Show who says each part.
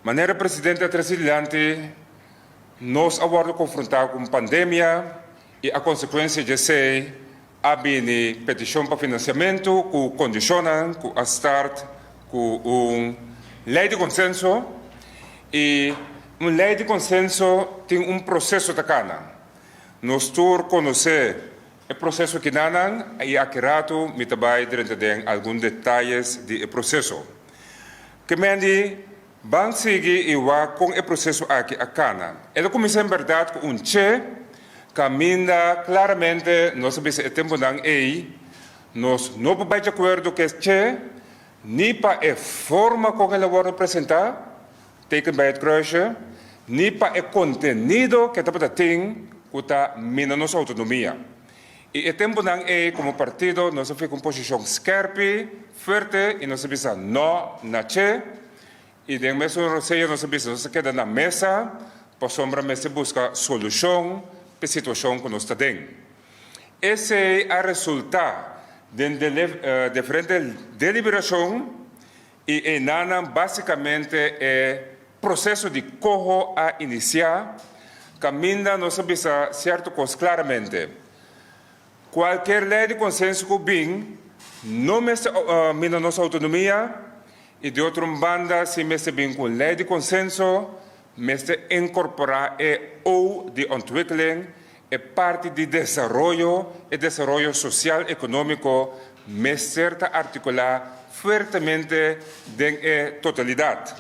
Speaker 1: Manera presidente a trese dilanti, nos a wòrdu konfrontá ku un pandemia i a konsekuensia di esei a bini petishon pa finansiamentu ku kondishonnan ku a start ku un lei di konsenso i un lei di konsenso tin un proseso ta kana. Nos tur konosé e proseso kinanan i aki ratu mi ta bai drenta den algun detayes di e proseso. Ke men di ban sigui i wak kon e proseso aki a kana. El a kuminsá en bèrdat ku un che kaminda klaramente nos a bisa e tempunan ei nos no por bai djakuerdo ku e che ni pa e forma kon el a wòrdu presentá, teken bij het kruisje, ni pa e kontenido ku e tabata tin ku ta mina nos outonomia. I e tempunan ei komo partido nos a fika un posishon skèrpi, fuerte i nos a bisa nò na che. I den mesun rosea nos a bisa nos a keda na mesa pasobra mester buska solushon p'e situashon ku nos ta den. Esei a resultá den diferente deliberashon i einanan básikamente e proseso di koho a inisiá kaminda nos a bisa sierto kos klaramente. Kualker lei di konsenso ku bin no mester mina nos outonomia i di otro un banda si mester bin ku un lei di konsenso mester inkorporá e O di ontwikkeling, e parti di desaroyo, e desaroyo sosial ekonómiko mester ta artikulá fuertemente den e totalidat.